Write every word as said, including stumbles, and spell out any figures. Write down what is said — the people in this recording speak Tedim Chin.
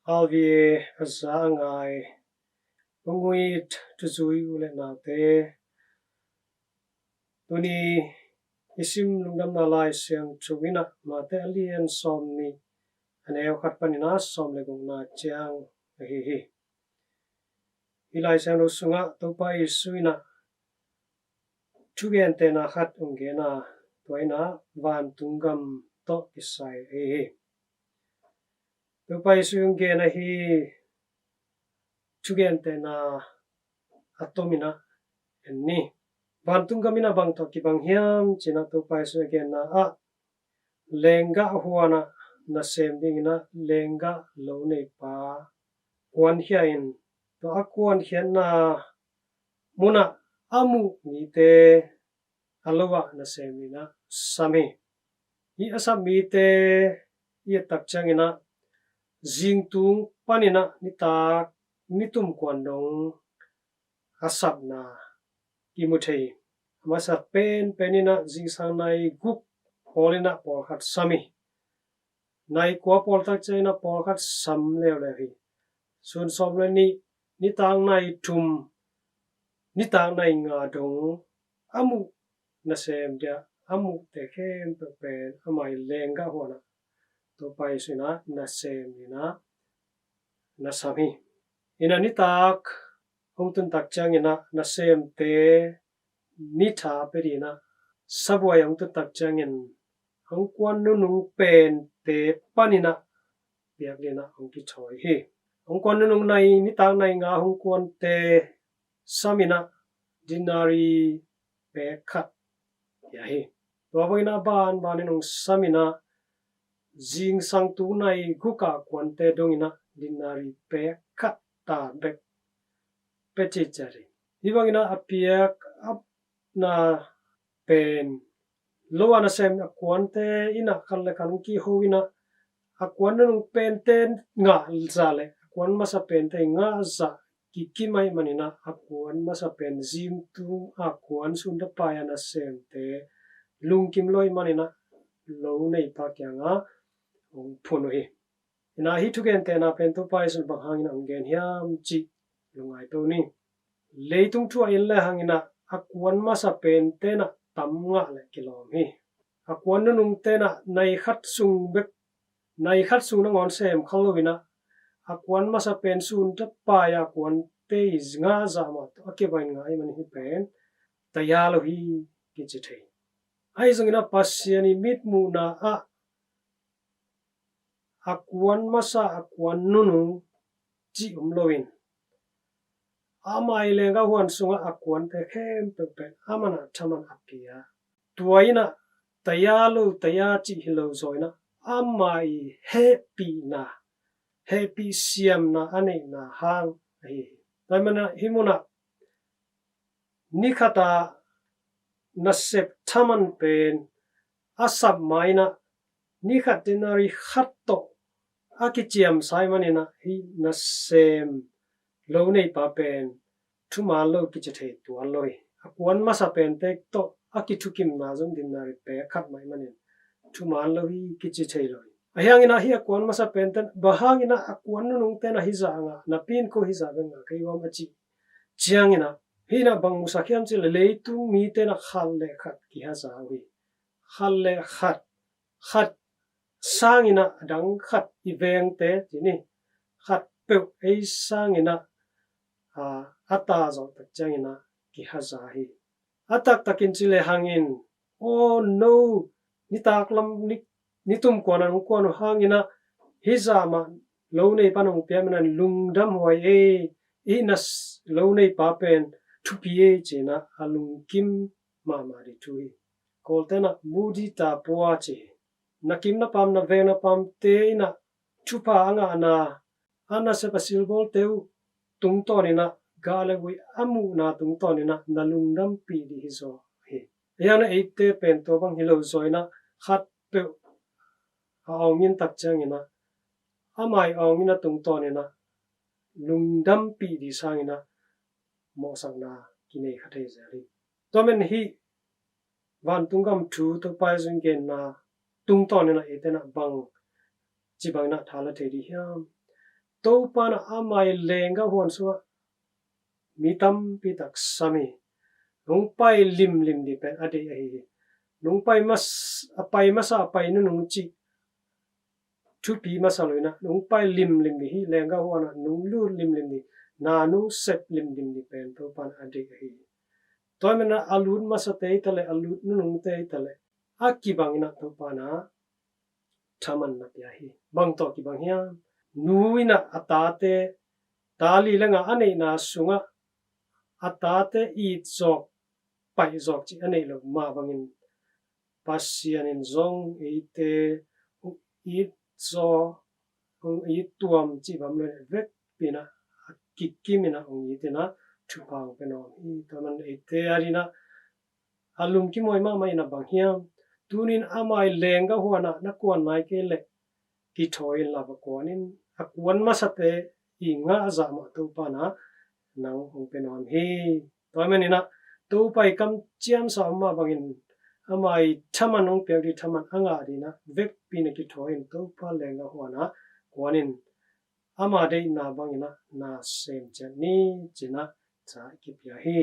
R V A a za a ngai, ung it, tuzui u le naute, tuni i sim lungdamna Lai Siangtho in ah Mate a lian sawm nih, a neu khat panin a sawm le gukna ciang ahi hi. Hih Lai Siangtho sungah Topa Jesu in ah thugentehna khat hong gen a, tua in ah vantung gam tawh kisai ahi hi. Topa Jesu hong gen ahi thugentehna a tom in ah en ni. Vantung gam in ah bang tawh kibang hiam ci-in ah Topa Jesu a genna ah, lenggah huan ah nasem dingin ah lenggah lo neipa kuankhia in, tua a kuankhiatna mun ah a muh mite a lo ah nasem in ah sam hi. Hih a sap mite i et tak ciangin ah zingtung panin ah nitak nitum kuan dong a sapna kimu thei hi. A masa penpen in ah zingsang nai guk pawl in ah pawlkhat sam hi. Nai kua pawl tak ciangin ah pawlkhat sam leuleu hi. Sun sawm le nih, nitak nai thum, nitak nai nga dong a muh nasem dia a muhte khempeuh pen amah i lenggah huan ah Topa Jesu in ah nasem in ah na sam hi. In ah nitak hong tun tak ciangin ah nasemte ni tha pia dingin ah sabuai hong tun tak ciangin hong kuan nunung pente panin ah piak dingin ah hong kithawi hi. Hong kuan nunung nai, nitak nai nga hong kuante sam in ah denari pek khat pia hi. Tua bangin ah banbanin hong sam in ah zingsang tung nai guk a kuante dongin ah denari pek khat ta bek pia ciciat hi. Hih bangin ah a piak a na pen lo a nasem a kuante in ah khat le khat hong kiho in ah a kuan nunung pente ngah zah le a kuan masa pente ngah zah kikim ahih manin ah a kuan masa pen zingtung a kuan sunte pai a nasemte lungkim lo ahih manin ah lo neipa kiangah hong phun uh hi. In ah hih thugentehna pen Topa Jesu in bang hangin ah hong gen hiam cih lungngaito ni. Leitung thu a en le hangin ah a kuan masa pente in ah tam ngah le kilawm hi. A kuan nunungte in ah nai khat sung bek, nai khat sung nangawn sem kha lo in ah a kuan masa pen sunte pai a kuante i ngah zah mah tawh a kibang in ngah ahih manin hih pen taya lo hi kici thei. Ahi zongin ah Pasian i mitmuhna ah a kuan masa, a kuan nunung cih om loin, ama i lenggah huan sungah a kuante khempeuh pen aman ah thaman a pia. Tua in ah taya lo, taya cih hi lo zaw in ah ama i hehpihna, hehpih siamna a neihna hang ahi hi. Tua ahih manin ah hih munah ni khat a nasep thaman pen a sap ma in ah ni khat denari khat tawh a kiciamsa ahih manin ah hih nasem lo neipa pen thuman lo kici thei tuan lo hi. A kuan masa pente tawh a kithukimna zong denari pek khat mah ahih manin thuman lo hi kici thei lo hi. Ahi hangin ah hih a kuan masa pente in bang hangin ah a kuan nunungte in ah hih zah ngah, napi in ko hih zah bek ngah ka hi uam a cih ciangin ah hih in ah bang musak hiam cih leh leitung mite in ah khat le khat kihaza uh hi. Khat le khat, khat sangin ah a dang khat i vengte ci ni, khat peuh ei sangin ah a, a ta zawh tak ciangin ah kihaza hi. A taktakin ci le hangin, aw no, nitak lam ni, nitum kuan a nong kuan uh hangin ah hih zah mah lo neipa nong pia manin ah lungdam huai ei, i na lo neipa pen thupi ei ci-in ah a lungkim mahmah ding thu hi. Kawlte in ah mudi ta pua ci hi. Na kim na pam, na veng na pamte in ah thupha a ngahna, a nasep a silbawlte uh tungtawnin ah gah le guih a muhna tungtawnin ah na lungdampih ding hi zaw hi. Ahi hangin ah eite pen tua bang hi lo zaw in ah khat peuh a awngin tak ciangin ah ama i awngin a tungtawnin ah lungdampih ding sangin ah mawhsakna kinei kha thei zel hi. Tua manin hih vantung gam thu Topa Jesu in genna tungtawnin ah eite in ah bang ci bangin ah tha la thei ding hiam? Topa in ah ama ii leenggah huan sungah mi tampi tak sam hi. Nong pai limlim ding pen a deih ahi hi. Nong pai mas-, a pai masa a pai nunung cih thupi masa lo in ah, nong pai limlim ding hi, leenggah huan ah nong lut limlim ding, na nong sep limlim ding pen Topa in a deih ahi hi. Tua ahih manin ah a lut masate hi ta leh, a lut nunungte hi ta leh, a kibang in ah Topa in ah thaman na pia hi. Bang tawh kibang hiam? Nu in ah a tate, ta li le nga a neihna sungah a tate it zawk, paih zawk cih a neih lo mah bangin, Pasian in zong eite hong it zaw, hong it tuam cih bang lo in ah, vekpi in ah a kikim in ah hong it in ah thupha hong pia nuam hi. Tua ahih manin eite adingin ah a lungkim huai mahmah in ah bang hiam? Tuni in ama ii leenggah huan ah na kuan nai kei leh, kithawi inla va kuan in. A kuan masate ii ngah zah mah Topa in ah nang hong pia nuam hi. Tua ahih manin ah Topa ii kamciamsa om mah bangin, ama ii thaman hong piak ding, thaman a ngah dingin ah vekpi in ah kithawi in, Topa leenggah huan ah kuan in, ama deihna bangin ah na sem ciat ni, ci-in ah ca i kipia hi.